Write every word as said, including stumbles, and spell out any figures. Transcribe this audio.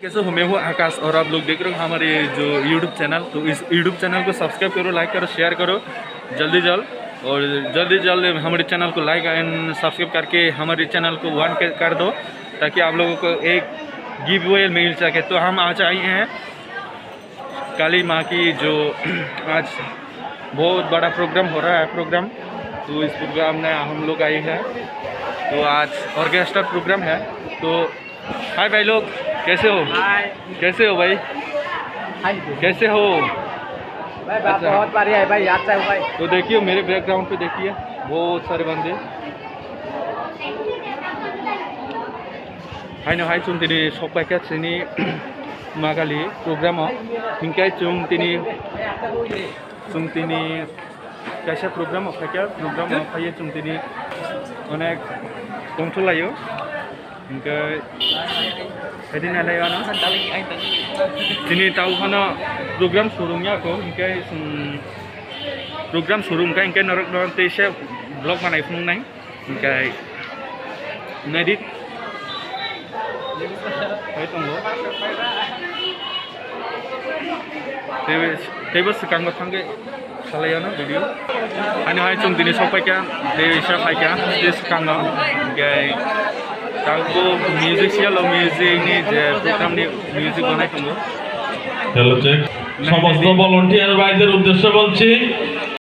कैसे हो? मैं हूँ आकाश और आप लोग देख रहे हो हमारे जो YouTube चैनल। तो इस YouTube चैनल को सब्सक्राइब करो, लाइक करो, शेयर करो जल्दी जल्द। और जल्दी जल्द हमारे चैनल को लाइक एंड सब्सक्राइब करके हमारे चैनल को वन कर दो, ताकि आप लोगों को एक गिव अवे मिल सके। तो हम आज आए हैं काली माँ की जो आज बहुत बड़ा प्रोग्राम हो रहा है प्रोग्राम। तो इस प्रोग्राम में हम लोग आए हैं। तो आज ऑर्केस्ट्रा प्रोग्राम है। तो हाय भाई लोग, कैसे हो? हाय। कैसे हो भाई? हाय। कैसे हो? भाई, भाई, अच्छा। बहुत बढ़िया है भाई, अच्छा है भाई। तो देखिए मेरे बैकग्राउंड पे देखिए, बहुत सारे बंदे। Haino hai chwng tini sokpaikha chini magali program o, hinkhe chwng tini, chwng tini kaisa program o phaikha, program o phaiye chwng tini onek tongthok laio, hinkhe khaidi nalai ano chini tau phano program surung ya kho, hinkhe chwng program surung kha, hinkhe norok no teisa vlog manai phunuknai. Hingke naidi. Hai tongo. Teibo, teibo swkango thangke salai ano video. Ani hai chwng tini sokpaikha, tei sa phaikha, tei swkango. Hingke tangbo music siyalo, music ni je program ni music banai tongo. Hello check. সমস্ত volunteer ভাইদের উদ্দেশ্যে বলছি,